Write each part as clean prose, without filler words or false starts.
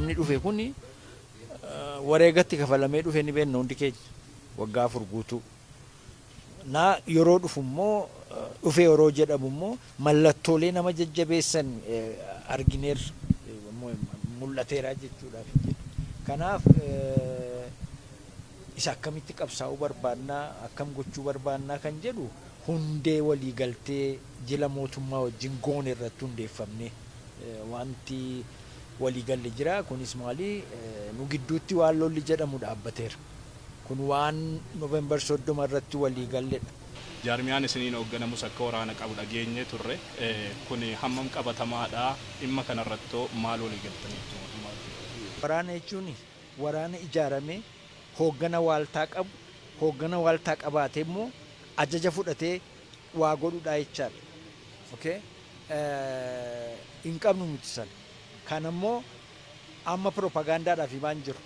Namni dhufe kun wareegatti kafalamee dhufe ni beekna hundi keenya waggaa 4 guutuu. Na yeroo dhufu immoo dhufe yeroo jedhamu immoo mallattoolee nama jajjabeessan argineerra, mul'ateera jechuudhaaf hin jedhu. Kanaaf isa akkamitti qabsaa'uu barbaadnaa, akkam gochuu barbaadnaa kan jedhu hundee waliigaltee jila mootummaa wajjin goone irratti hundeeffamnee wanti waliigalle jira. Kunis maali? Nu gidduutti waan lolli jedhamu dhaabbateera. Kun waan November 30 irratti waliigalledha. Jaarmiyaan isiniin hoogganamus akka waraana qabu dhageenyee turre. Kuni hammam qabatamaadha? Dhimma kanarrattoo maal waliigaltaniittu mootummaa wajjin? Waraana jechuun waraana ijaaramee hooggana waaltaa qabu, hooggana waaltaa qabaatee immoo ajaja fudhatee waa godhudha jechaadha. Okay? Hin qabnu nuti sana. Kana immoo amma piropagaandaadhaaf himaa hin jiru.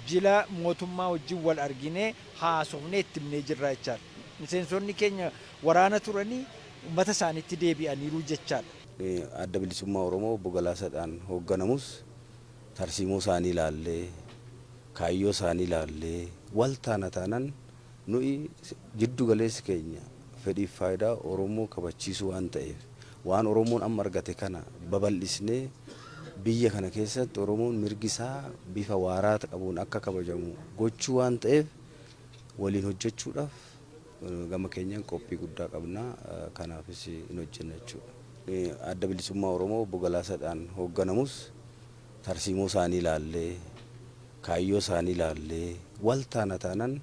Jila mootummaa wajjin wal arginee haasofnee itti himnee jirra jechaadha. Miseensonni keenya waraana turanii uummata isaaniitti deebi'aniiru jechaadha. Adda Bilisummaa Oromoo Obbo Galaasaadhaan hoogganamus tarsiimoo isaanii ilaallee, kaayyoo isaanii ilaallee wal taana taanan nu'i jiddu galeessi keenya fedhiif faayidaa Oromoo kabachiisuu waan ta'eef waan Oromoon amma argate kana babal'isnee biyya kana keessatti Oromoon mirgi isaa bifa waaraa qabuun akka kabajamu gochuu waan ta'eef waliin hojjechuudhaaf gama keenyaan qophii guddaa qabna. Kanaafis hin hojjenna jechuudha. Adda Bilisummaa Oromoo Obbo Galaasaadhaan hoogganamus tarsiimoo isaanii ilaallee, kaayyoo isaanii ilaallee wal taana taanan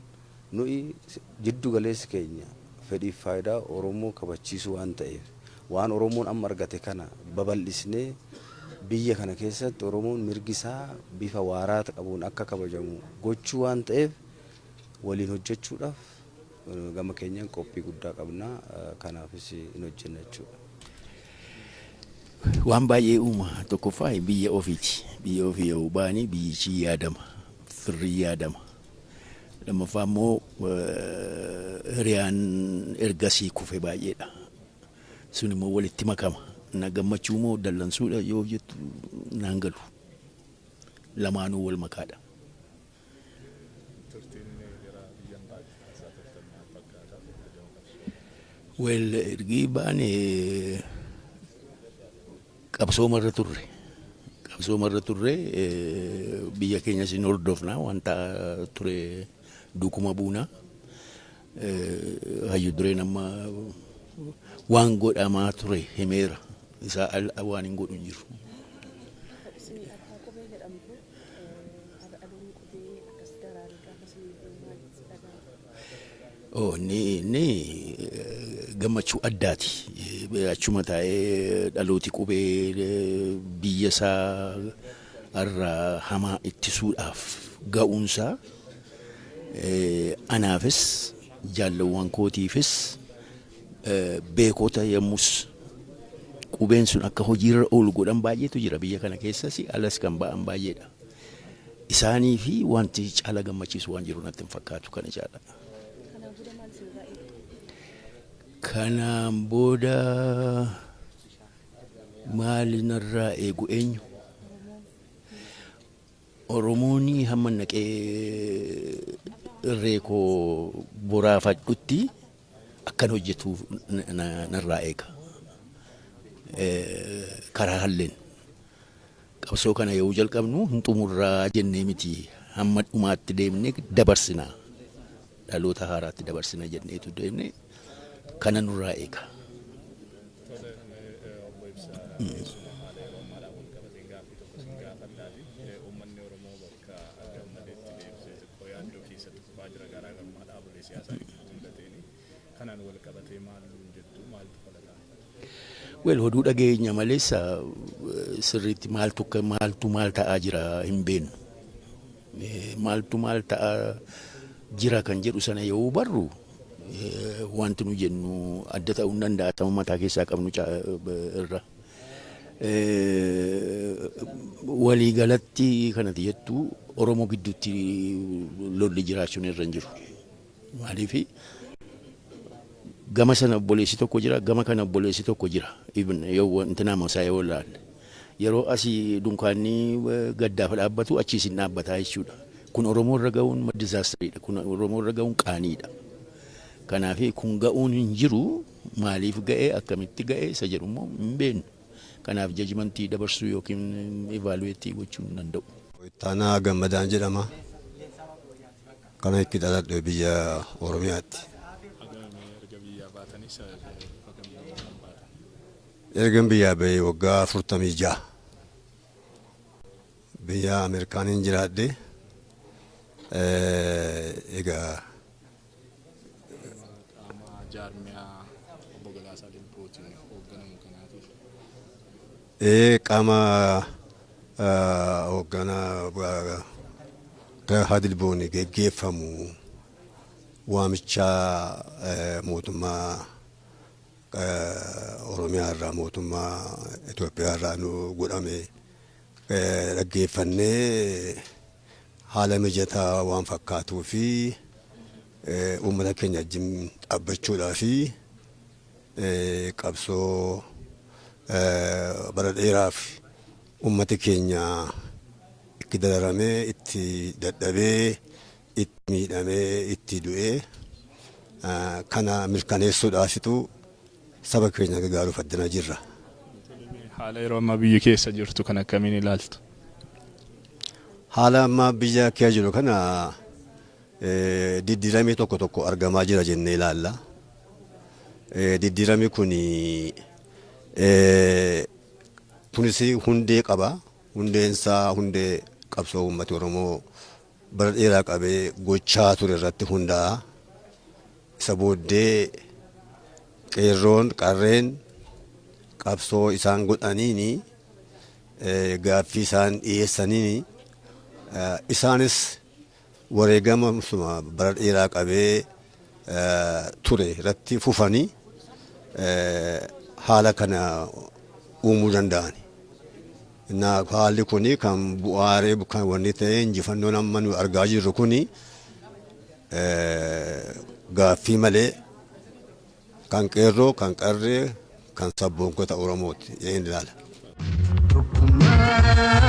nu'i jiddu galeessi keenya fedhiif faayidaa Oromoo kabachiisuu waan ta'eef waan Oromoon amma argate kana babal'isnee biyya kana keessatti Oromoon mirgi isaa bifa waaraa qabuun akka kabajamu gochuu waan ta'eef waliin hojjechuudhaaf gama keenyaan qophii guddaa qabna. Kanaafis hin hojjenna jechuudha. Waan baay'ee uuma. Tokkoffaa biyya ofiiti. Biyya ofii yoo ba'anii biyyichi yaadama. Firri yaadama. Lammaffaa immoo hiriyaan ergasii kufe baay'eedha. Sun immoo walitti makama. Na gammachuu moo dallansuudha yoo jettu naan galu. Lamaanuu wal makaadha. Turtiin gara biyya ambaatti taasisaa turtan maal fakkaata? Gama qabsoo. Well, ergi baane qabsoomarra turre. Qabsoomarra turre, biyya keenyas hin hordofna, wanta ture duukuma buuna. Hayyu dureen amma waan godhamaa ture himeera. Isaa ala waan hin godhu hin jiru. Isin abbaa qubee jedhamtu, har'a dhaloonni qubee akkas daraaree gaafa isin gahu maalitti dhaga'ama? Oh, inni gammachuu addaati. Achuma taa'ee dhalooti qubee biyya isaa irraa hamaa ittisuudhaaf ga'uunsaa anaafis jaallawwan kootiifis beekota yommus qubeen sun akka hojiirra oolu godhan baay'eetu jira, biyya kana keessas alas kan ba'an baay'eedha. Isaanii fi wanti caala gammachiisu waan jiru natti hin fakkaatu kana caala. Kanaan booda maal isinirraa eegama? Kanaan booda maali narraa eegu eenyu? Oromoon hamma naqee irree koo boraafadhutti akkan hojjetu narraa eega. Karaa halleen qabsoo kana yoo jalqabnu hin xumurraa jennee miti, hamma dhumaatti deemnee dabarsina, dhaloota haaraatti dabarsina jenneetu deemne, kana nurraa eega. Tole, Obbo Ibsaa, keessumaa haala yeroo ammaadhaan wal qabatee gaaffii tokko sin gaafadhaati. Uummanni Oromoo bakka gammadeetti deebisee xiqqoo yaaddoo keessatti kufaa jira, garaagarummaa dhaabolee siyaasaa gidduutti mudateeni. Kanaan wal qabatee maal nuun jettu, maaltu falataa? Well, oduu dhageenya malees sirriitti maaltu akka maaltu maal ta'aa jira hin beeknu. Maaltu maal ta'aa jira kan jedhu sana yoo barru wanti nu jennu adda ta'uu hin danda'a ta'uu mataa keessaa qabnu irra. Waliigalatti kanati jettu, Oromoo gidduutti lolli jiraachuun irra hin jiru. Maaliif gama sana obboleessi tokko jira, gama kana obboleessi tokko jira. Ibn yoo wanti nama isaa yoo ilaalle. Yeroo asii dunkaanni gaddaaf dhaabbatu achiis hin dhaabbataa jechuudha. Kun Oromoo irra ga'uun disasteriidha. Kun Oromoo irra ga'uun qaaniidha. Kanaaf kun ga'uun hin jiru. Maaliif ga'ee, akkamitti ga'ee isa jedhu immoo hin beeknu. Kanaaf judgmentii dabarsuu yookiin evaluate gochuu hin danda'u. Ittaanaa Gammadaan jedhama. Kana itti dhaladhe biyya Oromiyaatti. Erga biyyaa baatanis kan baatan? Ergan biyyaa bahee waggaa 46. Biyya Ameerikaaniin jiraadhe. Egaa Qaama jaarmiyaa obbo Galaasaa Dilbootiin hoogganamu kanaatiif. Qaama hoogganaa Galaasaa Dilboon geggeeffamu waamicha mootummaa Oromiyaa irraa, mootummaa Itoophiyaa irraa nu godhame dhaggeeffannee, haala mijataa waan fakkaatuu fi uummata keenya wajjin dhaabbachuudhaa fi qabsoo bara dheeraaf uummati keenya itti dararamee, itti dadhabee, itti miidhamee, itti du'ee kana mirkaneessuudhaafitu saba keenya gargaaruuf addana jirra. Haala yeroo ammaa biyyi keessa jirtu kan akkamiin ilaaltu? Haala ammaa biyya keessa jiru kana diddiiramii tokko tokko argamaa jira jennee ilaalla. Diddiiramii kun kunis hundee qaba. Hundeen isaa hundee qabsoo uummati Oromoo bara dheeraa qabee gochaa ture irratti hundaa'a. Isa booddee qeerroon qarreen qabsoo isaan godhaniini, gaaffii isaan dhiyeessaniini, isaanis wareegama suma bara dheeraa qabee ture irratti fufanii haala kana uumuu danda'an. Haalli kuni kan bu'aaree kan wanni ta'e, injifannoon amma nu argaa jirru kuni gaaffii malee kan qeerroo, kan qarree, kan sabboontota Oromooti jedheen ilaala. Tokkummaa.